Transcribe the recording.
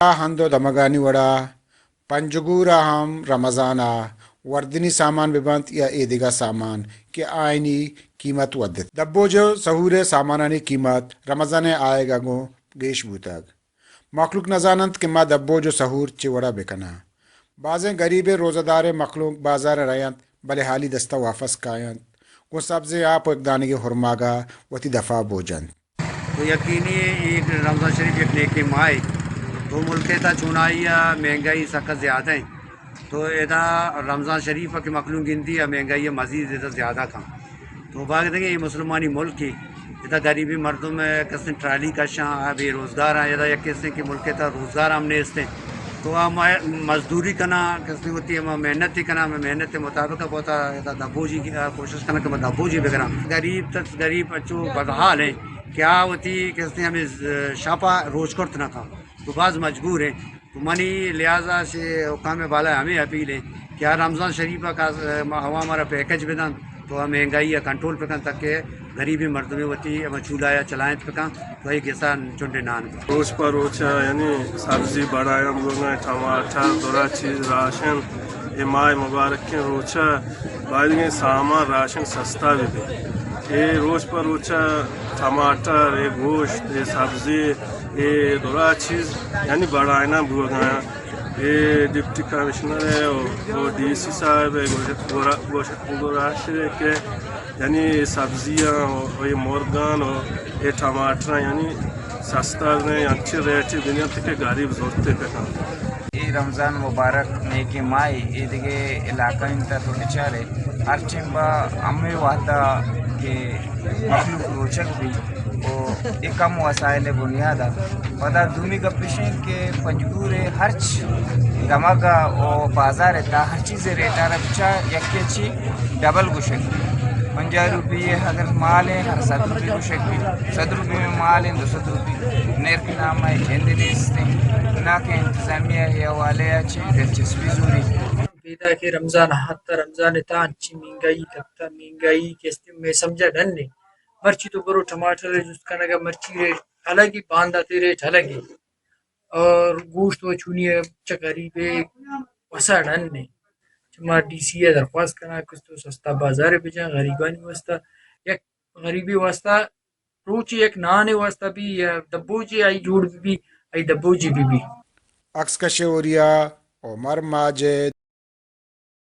ہند و دمگانی وڑا پنجگور ء ہم رمضان ء وردنی سامان بہ بنت یا اے دگہ سامان کہ آئینی قیمت ودت۔ دبوج و سہور ء سامانانی قیمت رمضان ء آیگ ء گوں گیش بوتگ۔ مخلوق نزاننت کہ ما دبوج و سہور چے وڑا بکناں۔ بازیں گریبیں روزہ داریں مخلوق بازار ء رئینت، بلے حالی دستا واپس کاینت، گوں سبزیں آپ و یک دانگیں ہرماگا وتی دفا بوجنت۔ تو یقینی اے کہ رمضان شریف یک نیکیں ماہے، تو ملک ء تھا چونائی ء مہنگائی سکا زیادہ انت، تو ادا رمضان شریف ء کہ مخلوق گندی ء مہنگائی ء مزید ادا زیادہ کن۔ تو باید انت کہ اے مسلمانی ملکے، ادا غریبیں مردم ء کسیں ٹرالی کشاں، آ بے روزگار آں، ادا یک کسیں کہ ملک ء تھا روزگار ہم نیست انت۔ تو آ ما-، مزدوری کناں، کسیں وتی ہما محنت کناں، ہمے محنت مطابق بوتا ادا دبوجی کی-، آ، کوشش کناں کہ ما دبوجی بگراں۔ غریب تک غریب اچو بدحال ہیں کہ آ وتی کسیں ہمیں ز-، شپا روچ کرت نہ کن۔ تو باز مجبور ہیں۔ تو منی لحاظا سے حکام بالا ہمیں اپیل ہے کہ آ رمضان شریف کا عوام را پیکج بدن۔ تو آ مہنگائی ء کنٹرول بہ کنت تاکہ غریبیں مردمے وتی ہما چولہا ء چلائینت بہ کنت، تو اے گسا چنڈے نان بہ کنت۔ روچ پہ روچ ء یعنی سبزی بڑایاں بوگاں، ٹماٹر، درا چیز، راشن، اے ماہ مبارکیں روچ ء بایدگیں سامان راشن سستا بہ بیت۔ اے روچ پہ روچ ء ٹماٹر، اے گوشت، اے سبزی، اے درا چیز یعنی بڑائنا بوگاں۔ اے ڈپٹی کمشنر ء و، و ڈی سی صاحب ء گوشت گورا-، گوشت گوراش ء کہ یعنی اے سبزیاں و اے مرگاں و اے ٹماٹراں یعنی سستا بہ انچیں ریٹے بہ دنت کہ غریب زرتے بہ کنت۔ اے رمضان مبارک نیکیں ماہے، اے دگہ علاقہ انت تو بچارے ہر ٹیم با ہمے وہدا کہ مخلوق روچگ بی و اے کم وسائل بنیادا۔ پدا دومی گپ اش انت کہ پنجگور ء ہرچ دمگ ء و بازار ء تھا ہر چیز ء ریٹ ء را بچار یکے چی ڈبل گوشگ۔ پنجاہ روپی ء اگر مال ء ہر سد روپی گوشگ بی، سد روپی میں مال ء دو سد روپی نرخ نام ء جند نیست انت۔ نہ کہ انتظامیہ ء حوالے ء چی دلچسپی زوری۔ پیداک رمضان ء حتی رمضان ء تھا انچی مہنگائی کپتا، مہنگائی کہ است مئے سمجھا ڈن نے۔ مرچی تو برو ٹماٹر ء جست کنگا، مرچی ریٹ الگی، بانداتے ریٹ الگی۔ اور گوشت و چونی ء چہ غریب ء وسا ڈن نے۔ چہ ما ڈی سی ء درخواست کناں کہ تو سستا بازار ء بجاں غریبانی واسطہ، یک غریبی واسطہ روچی یک نانے واسطہ بی یا دبوجی آئی جوڑ بی بی، آئی دبوجی بی بی۔ عکس کش اوریا، عمر ماجد۔